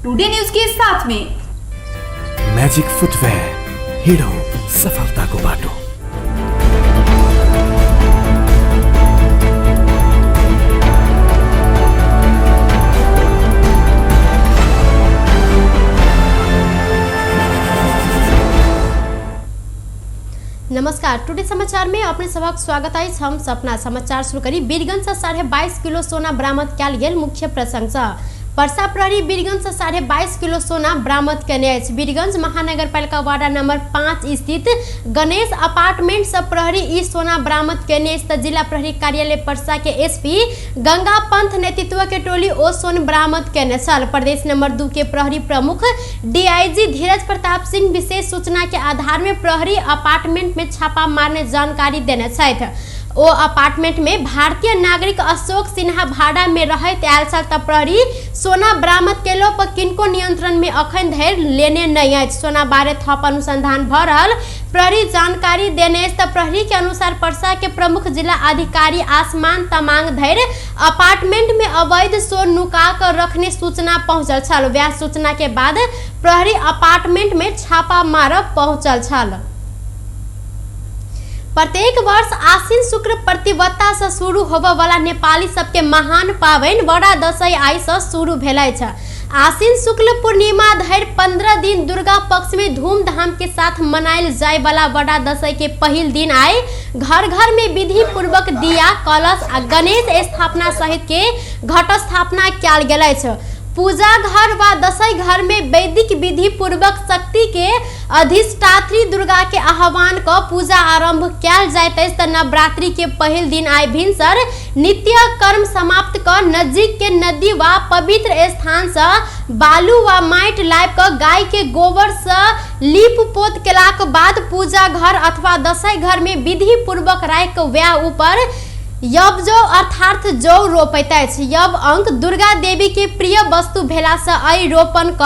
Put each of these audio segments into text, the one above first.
Today news के साथ में। म्याजिक फुटवेयर, हिँडौँ सफलताको बाटो। नमस्कार, टुडे समाचार में अपने सबक स्वागत अछि। हम सपना। समाचार शुरू करी वीरगंज से 22.5 किलो सोना बरामद कयल गेल मुख्य प्रसंग से। परसा प्रहरी वीरगंज से 22.5 किलो सोना बरामद केने अछि। वीरगंज महानगरपालिका वार्ड नंबर 5 स्थित गणेश अपार्टमेंट से प्रहरी ई सोना बरामद केने अछि। त जिला प्रहरी कार्यालय परसा के एसपी गंगा पंथ नेतृत्व के टोली ओ सोन बरामद केने छल। प्रदेश नंबर 2 के प्रहरी प्रमुख डीआईजी धीरज प्रताप सिंह विशेष सूचना के आधार में प्रहरी अपार्टमेंट में छापा मारने जानकारी देने छथि। ओ अपार्टमेंट में भारतीय नागरिक अशोक सिन्हा भाड़ा में रहैत आयल छल। त प्रहरी सोना बरामद केलो पर किनको नियंत्रण में अखन धरि लेने नहि अछि। सोना बारे थप अनुसंधान भ रहल प्रहरी जानकारी देने अछि। त प्रहरी के अनुसार परसा के प्रमुख जिला अधिकारी आसमान तमांग धरि अपार्टमेंट में अवैध सोन नुका कर रखने सूचना पहुंचल छल। वएह सूचना के बाद प्रहरी अपार्टमेंट में छापा मारब पहुंचल छल। प्रत्येक वर्ष आश्विन शुक्ल प्रतिपदा से शुरू होबय वाला नेपाली सबके महान पाबनि बड़ा दशैं आइ से शुरू भेल अछि। आश्विन शुक्ल पूर्णिमा धरि 15 दिन दुर्गा पक्ष में धूमधाम के साथ मनायल जाय वाला बड़ा दशैं के पहिल दिन आइ घर घर में विधि पूर्वक दिया, कलश आ गणेश स्थापना सहित के घट स्थापना कयल गेल अछि। पूजा घर वा दशैं घर में वैदिक विधि पूर्वक शक्ति के अधिष्ठात्री दुर्गा के आह्वान क पूजा आरंभ कयल जाइत अछि। त नवरात्रि के पहिल दिन आइ भिनसर नित्य कर्म समाप्त क नजदीक के नदी वा पवित्र स्थान से बालू वा माटि लाबि क गाय के गोबर से लीप पोत केलाक बाद पूजा घर अथवा दशैं घर में विधि पूर्वक राखि क वएह ऊपर यव जौ अर्थात जौ रोपैत अछि। यव अंक दुर्गा देवी के प्रिय वस्तु भेला से एहि रोपण क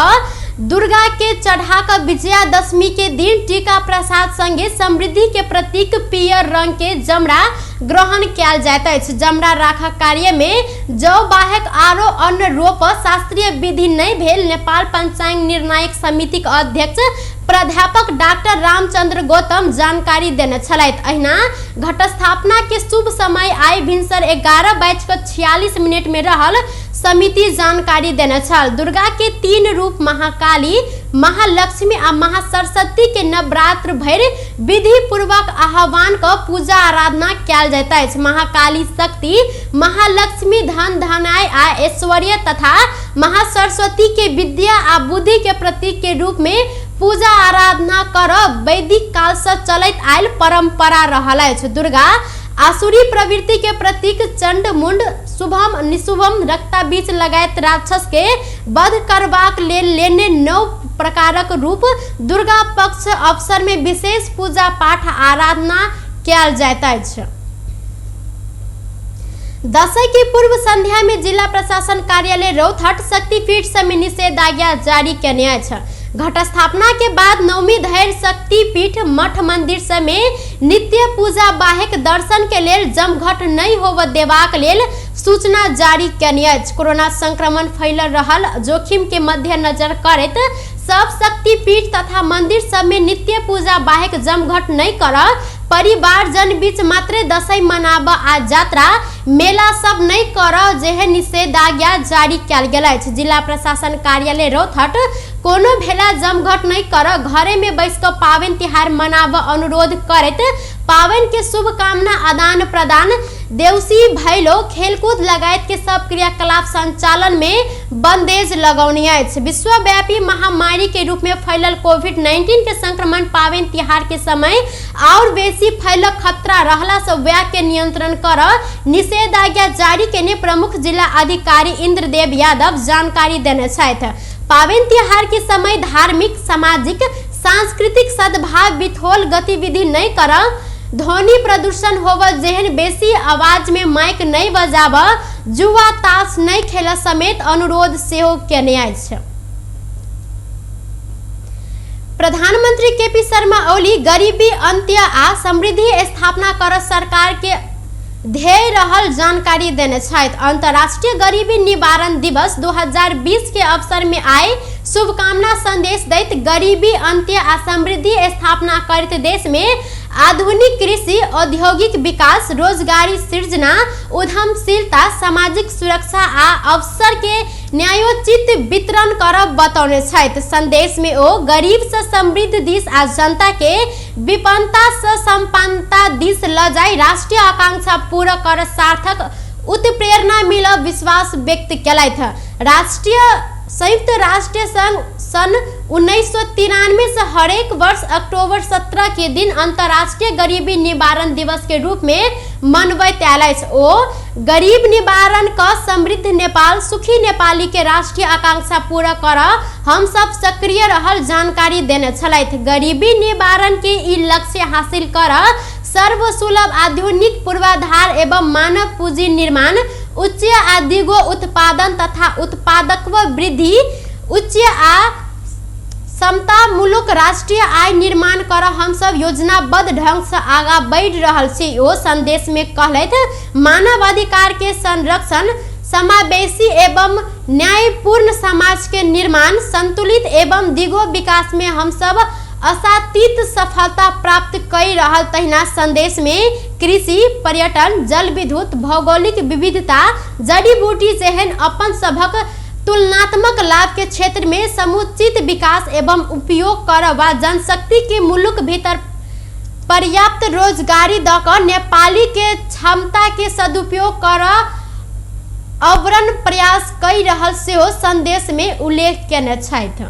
दुर्गा के चढ़ा क विजयादशमी के दिन टीका प्रसाद संगे समृद्धि के प्रतीक पियर रंग के जमरा ग्रहण कयल जाइत अछि। जमरा राखक कार्य में जौ बाहेक आरो अन्न रोप शास्त्रीय विधि नहि भेल नेपाल पंचांग निर्णायक समितिक अध्यक्ष प्राध्यापक डॉक्टर रामचंद्र गौतम जानकारी देने छलथि। अहिना घटस्थापना के शुभ समय आइ भिनसर 11:46 में रहल समिति जानकारी देने छल। दुर्गा के 3 रूप महाकाली, महालक्ष्मी आ महासरस्वती के नवरात्र भरि विधि पूर्वक आह्वान क पूजा आराधना कयल जाइत अछि। महाकाली शक्ति, महालक्ष्मी धन धनाय आ ऐश्वर्य तथा महासरस्वती के विद्या आ बुद्धि के प्रतीक के रूप में पूजा आराधना करब वैदिक काल से चलैत आयल परंपरा रहल अछि। दुर्गा आसुरी प्रवृत्ति के प्रतीक चंड मुंड, शुभम निशुभम, रक्ताबीज लगायत राक्षस के वध करबाक लेल लेने 9 प्रकारक रूप दुर्गा पक्ष अवसर में विशेष पूजा पाठ आराधना कयल जाइत अछि। दशैं के पूर्व संध्या में जिला प्रशासन कार्यालय रौतहट शक्तिपीठ सब में निषेधाज्ञा जारी केने अछि। घटस्थापना के बाद नवमी धरि शक्तिपीठ मठ मंदिर सब में नित्य पूजा बाहेक दर्शन के लेल जमघट नहि होबय देबाक लेल सूचना जारी केने अछि। कोरोना संक्रमण फैल रहल जोखिम के मद्देनजर करैत सब शक्तिपीठ तथा मंदिर सब में नित्य पूजा बाहेक जमघट नहि करऽ, परिवारजन बीच मात्रे दशैं मनाबऽ आ यात्रा मेला सब नहि करऽ जेहन निषेधाज्ञा जारी कयल गेल अछि। जिला प्रशासन कार्यालय रौतहट कोनो भेला जमघट नहि करऽ, घरे में बैस कऽ पाबनि तिहार मनाबऽ अनुरोध करैत पाबनि के शुभकामना आदान प्रदान, देउसी भैलो, खेलकूद लगायत के सब क्रियाकलाप संचालन में बंदेज लगौने अछि। विश्वव्यापी महामारी के रूप में फैलल कोविड-19 के संक्रमण पाबनि तिहार के समय और बेसी फैलक खतरा रहला से वैह के नियंत्रण कर निषेधाज्ञा जारी केने प्रमुख जिला अधिकारी इंद्रदेव यादव जानकारी देने छथि। पाबनि तिहार के समय धार्मिक, सामाजिक, सांस्कृतिक सद्भाव बिथोल गतिविधि नहि कर, ध्वनि प्रदूषण होव जेहन बेसी आवाज में माइक नहि बजाब, जुआ ताश नहि खेल समेत अनुरोध सेहो केने अछि। प्रधानमंत्री केपी शर्मा ओली गरीबी अंत्य आ समृद्धि स्थापना कर सरकार के ध्येय रहल जानकारी देने छथि। अंतर्राष्ट्रीय गरीबी निवारण दिवस 2020 के अवसर में आए शुभकामना संदेश दैत गरीबी अंत्य आ समृद्धि स्थापना करैत देश में आधुनिक कृषि, औद्योगिक विकास, रोजगारी सृजना, उद्यमशीलता, सामाजिक सुरक्षा आ अवसर के न्यायोचित वितरण करब बतौने छथि। संदेश में ओ गरीब से समृद्ध दिस आ जनता के विपन्नता से संपन्नता दिस ल जाई राष्ट्रीय आकांक्षा पूरा कर सार्थक उत्प्रेरणा मिलब विश्वास व्यक्त केलथि। राष्ट्रीय संयुक्त राष्ट्र संघ सन 1993 से हरेक वर्ष अक्टूबर 17 के दिन अंतर्राष्ट्रीय गरीबी निवारण दिवस के रूप में मनबैत आयल अछि। ओ गरीब निवारण क समृद्ध नेपाल, सुखी नेपाली के राष्ट्रीय आकांक्षा पूरा कर हम सब सक्रिय रहल जानकारी देने छलथि। गरीबी निवारण के ई लक्ष्य हासिल कर सर्वसुलभ आधुनिक पूर्वाधार एवं मानव पूंजी निर्माण, उच्च आ दिगो उत्पादन तथा उत्पादकत्व वृद्धि, उच्च आ समतामूलक राष्ट्रीय आय निर्माण कर हम सब योजनाबद्ध ढंग से आगा बढ़ि रहल छी। ओ संदेश में कहलथि, मानव अधिकार के संरक्षण, समावेशी एवं न्यायपूर्ण समाज के निर्माण, संतुलित एवं दिगो विकास में हम सब असातीत सफलता प्राप्त कर रहल। तहिना संदेश में कृषि, पर्यटन, जल विद्युत, भौगोलिक विविधता, जड़ी बूटी जेहन अपन सभक तुलनात्मक लाभ के क्षेत्र में समुचित विकास एवं उपयोग कर वा जनशक्ति के मुल्क भीतर पर्याप्त रोजगारी द क नेपाली के क्षमता के सदुपयोग कर अवरण प्रयास कई रहल सेहो संदेश में उल्लेख केने छथि।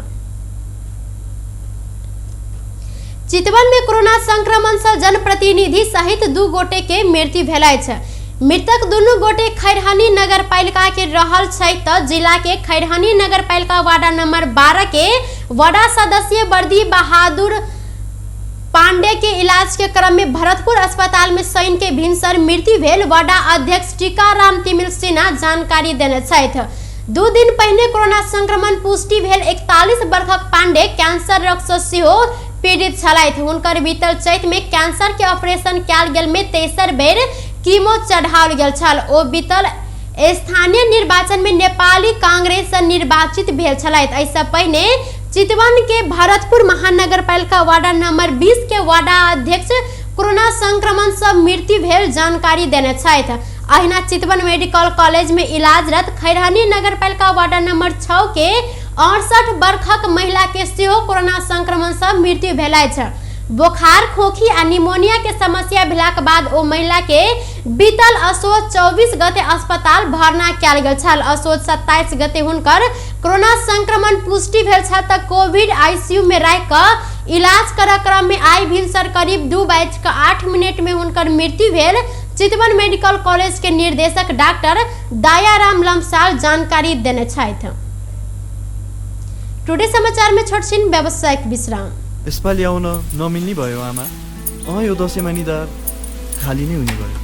चितवन में कोरोना संक्रमण से जनप्रतिनिधि सहित 2 गोटे के मृत्यु भेल अछि। मृतक दुनू गोटे खैरहनी नगरपालिका के रहल छै त जिला के खैरहनी नगरपालिका वार्ड नंबर 12 के वार्ड सदस्य बर्दी बहादुर पांडे के इलाज के क्रम में भरतपुर अस्पताल में शनि के भिनसर मृत्यु भेल वार्ड अध्यक्ष टीकाराम तिमिल सिन्हा जानकारी देने छथि। 2 दिन पहिने कोरोना संक्रमण पुष्टि भेल 41 वर्षक पांडे कैंसर रोग से सेहो पीड़ित छलथि। हुनकर बीतल चैत में कैंसर के ऑपरेशन कयल गेल में तेसर बेर कीमो चढ़ाओल गेल छल। ओ बीतल स्थानीय निर्वाचन में नेपाली कांग्रेस से निर्वाचित भेल छलथि। एहिसँ पहिने चितवन के भरतपुर महानगरपालिका वार्ड नंबर 20 के वार्ड अध्यक्ष कोरोना संक्रमण से मृत्यु भेल जानकारी देने छथि। अहिना चितवन मेडिकल कॉलेज में इलाजरत खैरहनी नगरपालिका वार्ड नंबर 6 के 68 वर्षक महिला के सेहो कोरोना संक्रमण से मृत्यु भेल अछि। बोखार, खोखी आ निमोनिया के समस्या भेलाक बाद ओ महिला के बीतल असोज 24 गते अस्पताल भर्ना कयल गेल छल। असोज 27 गते हुनकर कोरोना संक्रमण पुष्टि भेल छल त कोविड आईसीयू में राखि कऽ इलाज करऽ क्रम में आइ भिनसर करीब 2:08 में हुनकर मृत्यु भेल। चितवन मेडिकल कॉलेज के निर्देशक डॉक्टर दयाराम लम्साल जानकारी देने छथि। टुडे समाचार में छोट छिन व्यावसायिक विश्राम। यसपालि आउन नमिल्ने भयो आमा। अँ यो दसैँमा निधार खाली नै हुने भयो।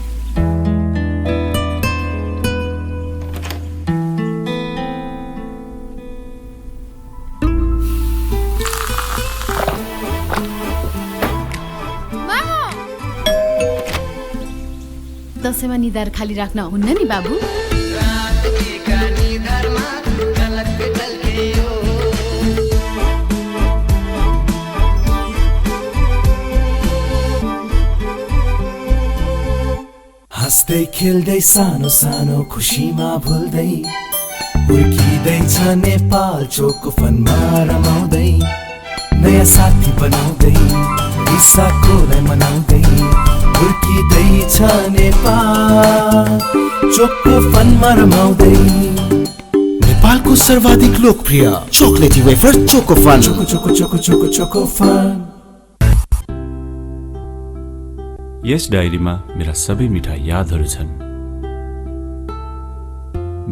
दसैँमा निधार खाली राख्न हुन्न नि बाबु। हाँस्दै खेल्दै सानो सानो खुसीमा भुल्दै हुर्किँदैछ नेपाल चोकोफनमा रमाउँदै नयाँ साथी बनाउँदै रिसाकोलाई मनाउँदै हुर्किँदैछ नेपाल चोकोफनमा रमाउँदै। नेपालको सर्वाधिक लोकप्रिय चोकलेटी wafer Chocofun. Choco choco choco choco Chocofun. यस डायरीमा मेरा सबै मिठा यादहरू छन्।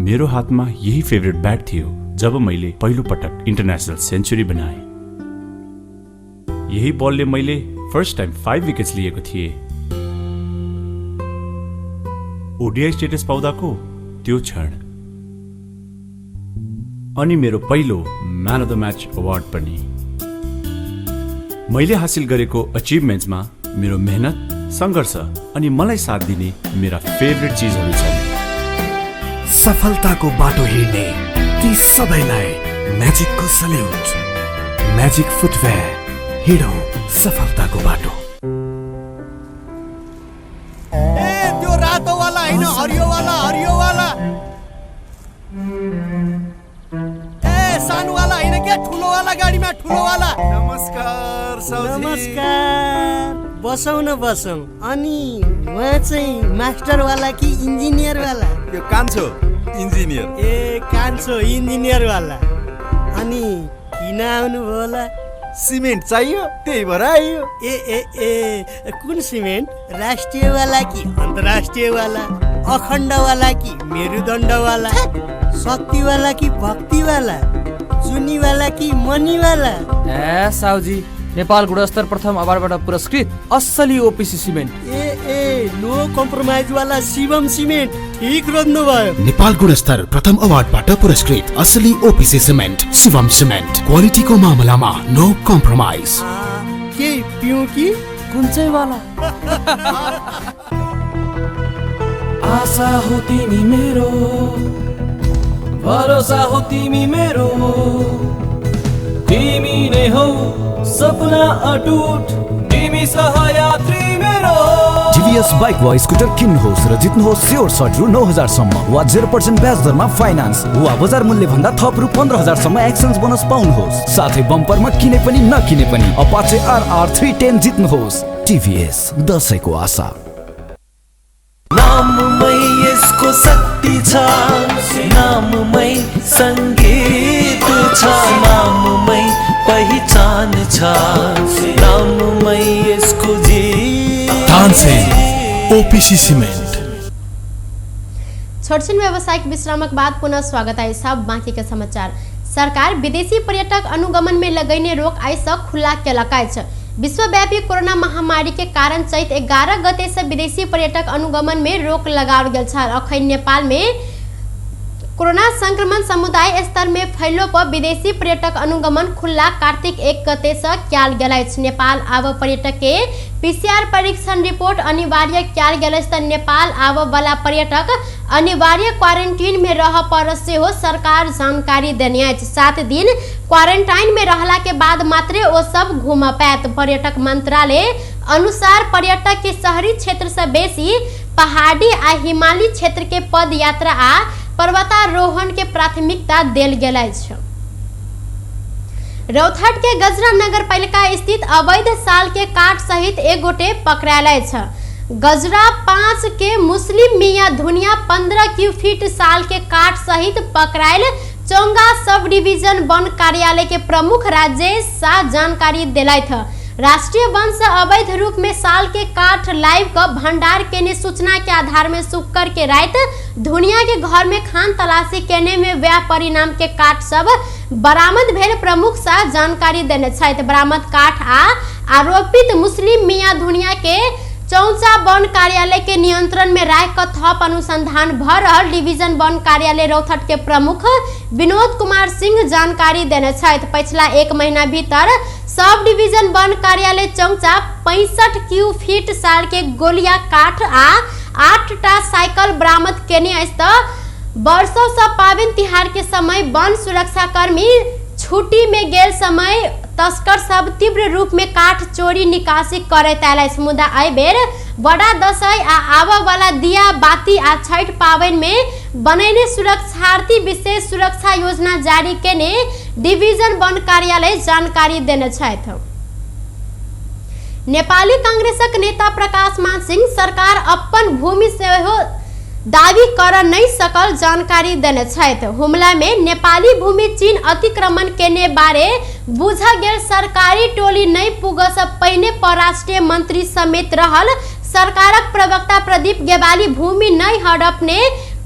मेरो हातमा यही फेभरेट ब्याट थियो जब मैले पहिलो पटक इन्टरनेसनल सेन्चुरी बनाएँ। यही बलले मैले फर्स्ट टाइम 5 विकेट्स लिएको थिएँ। ओडिआई स्टेटस पाउँदाको त्यो क्षण अनि मेरो पहिलो man of the match award पनि। मैले हासिल गरेको अचिभमेन्ट्समा मेरो मेहनत, सङ्घर्ष अनि मलाई साथ दिने मेरा फेभरेट चिजहरू छन्। सफलताको बाटो हिँड्ने ती सबैलाई म्याजिकको सल्युट। म्याजिक फुटवेयर, हिँडौँ सफलताको बाटो। ए त्यो रातोवाला होइन, हरियोवाला, हरियोवाला। ए सानोवाला होइन क्या, ठुलोवाला गाडीमा, ठुलोवाला। नमस्कार साउजी। नमस्कार, बसौँ न बसौँ। अनि उहाँ चाहिँ मास्टरवाला कि इन्जिनियरवाला? यो कान्छो इन्जिनियर। ए कान्छो इन्जिनियरवाला। अनि किन आउनुभयो होला? सिमेन्ट चाहियो, त्यही भएर आइयो। ए ए ए कुन सिमेन्ट? राष्ट्रियवाला कि अन्तर्राष्ट्रियवाला? अखण्डवाला कि मेरुदण्डवाला? शक्तिवाला कि भक्तिवाला? चुनीवाला कि मनीवाला? ए साउजी, नेपाल गुणस्तर प्रथम अवार्डबाट पुरस्कृत असली ओपिसी सिमेन्ट। ए ए नो कम्प्रोमाइजवाला शिवम सिमेन्ट, ठिक रोज्नु भयो। नेपाल गुणस्तर प्रथम अवार्डबाट पुरस्कृत असली ओपिसी सिमेन्ट, शिवम सिमेन्ट। क्वालिटीको मामलामा नो कम्प्रोमाइज। के पिउँ कि कुन चाहिँ वाला? आशा हो तिमी मेरो, भरोसा हो तिमी मेरो, तिमी नै हौ सपना अटुट, तिमी सहयात्री मेरो। टिभीएस बाइक वा स्कुटर किन्नुहोस् र जित्नुहोस् स्योर सर्ट रु 9,000 सम्म वा 0% ब्याज दरमा फाइनान्स वा बजार मूल्य भन्दा थप रु 15,000 सम्म एक्सचेन्ज बोनस पाउनुहोस्। साथै बम्परमा किने पनि नकिने पनि अपाचे आरआर 310 जित्नुहोस्। टिभीएस, दसैँको आशा। नाममै यसको शक्ति छ, नाममै सङ्गीत छ, नाममै पहिचान छ, नाममै यसको जीत। Tansen OPC cement. छोटछिन व्यावसायिक विश्रामक बाद पुनः स्वागत है सब बाँकी के समाचार। सरकार विदेशी पर्यटक अनुगमन में लगैने रोक आइसँ खुला केलक अछि। विश्वव्यापी कोरोना महामारी के कारण चैत 11 गते से विदेशी पर्यटक अनुगमन में रोक लगाओल गेल छल। अखन नेपाल में कोरोना संक्रमण समुदाय स्तर में फैलो पर विदेशी पर्यटक अनुगमन खुला कार्तिक 1 गते से कयल गेल अछि। नेपाल आब पर्यटक के पीसीआर परीक्षण रिपोर्ट अनिवार्य कयल गेल अछि त नेपाल आब वाला पर्यटक अनिवार्य क्वारेंटीन में रह पर सेहो सरकार जानकारी देने अछि। 7 दिन क्वारेंटाइन में रहला के बाद मात्रे ओ सब घूम पायत। पर्यटक मंत्रालय अनुसार पर्यटक के शहरी क्षेत्र से बेसी पहाड़ी आ हिमालयी क्षेत्र के पद यात्रा आ पर्वतारोहण के प्राथमिकता देल गेल अछि। रौतहट के गजरा नगरपालिका स्थित अवैध साल के काट सहित एक गोटे पकड़ायल अछि। गजरा 5 के मुस्लिम मियां धुनिया 15 क्यू फीट साल के काट सहित पकड़ायल चौंगा सब डिवीजन वन कार्यालय के प्रमुख राजेश शाह जानकारी दिलथि। राष्ट्रीय वन से अवैध रूप में साल के काठ लाइव क भंडार केने सूचना के आधार में शुक्र के रात धुनिया के घर में खान तलाशी केने में व्याह परिणाम के काठ सब बरामद भेल प्रमुख शाह जानकारी देने छथि। बरामद काठ आ आरोपित मुस्लिम मियां धुनिया के चौचा वन कार्यालय के नियंत्रण में राख क थप अनुसंधान भ रहल डिवीजन वन कार्यालय रौतहट के प्रमुख विनोद कुमार सिंह जानकारी देने छथि। पिछला 1 महीना भीतर सब डिवीजन वन कार्यालय चौचा 65 क्यू फीट साल के गोलिया काठ आ 8टा साइकिल बरामद केने अछि त वर्षों से पावन तिहार के समय वन सुरक्षाकर्मी छुट्टी में गेल समय तस्कर सब तीव्र रूप में काठ चोरी निकासी करैत आयल अछि। मुदा एहि बेर बड़ा दसैँ आ आबऽ वाला दिया बाती आ छठि पाबनि में बनैने सुरक्षार्थी विशेष सुरक्षा योजना जारी केने डिवीजन वन कार्यालय जानकारी देने छथि। नेपाली कांग्रेसक नेता प्रकाश मान सिंह सरकार अपन भूमि सेहो दावी कर नहीं सकल जानकारी देने छथि। हुमला में नेपाली भूमि चीन अतिक्रमण केने बारे बुझा गेल सरकारी टोली नहीं पुग से पहिने परराष्ट्रीय मंत्री समेत रहल सरकारक प्रवक्ता प्रदीप गेवाली भूमि नहीं हड़पने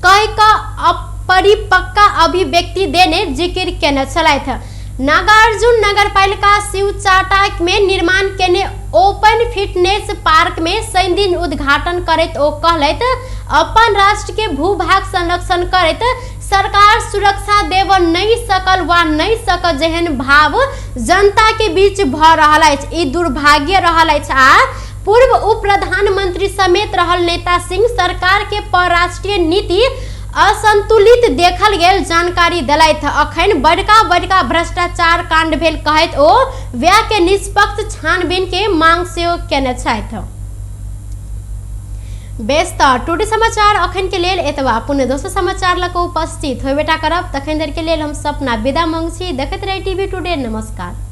कह क अपरिपक्का अभिव्यक्ति देने जिक्र केने छलथि। नागार्जुन नगरपालिका शिवचाटा में निर्माण केने ओपन फिटनेस पार्क में शनिदिन उद्घाटन करैत ओ कहलथि अपन राष्ट्र के भूभाग संरक्षण करैत सरकार सुरक्षा देव नहीं सकल वा नहीं सकल जेहन भाव जनता के बीच भ रहल अछि। ई दुर्भाग्य रहल अछि आ पूर्व उप प्रधानमंत्री समेत रहल नेता सिंह सरकार के परराष्ट्रीय नीति असंतुलित देखल गेल जानकारी दिलथि। अखन बड़का बड़का भ्रष्टाचार कांड भेल कहैत ओ व्या के निष्पक्ष छानबीन के मांग सेहो केने छथि। बेस त टुडे समाचार अखन के लेल एतबा। पुनः दोसर समाचार लऽ कऽ उपस्थित होबेटा करब, तखन धरि के लेल हम सपना विदा मांग छी। देखैत रही टीवी टुडे। नमस्कार।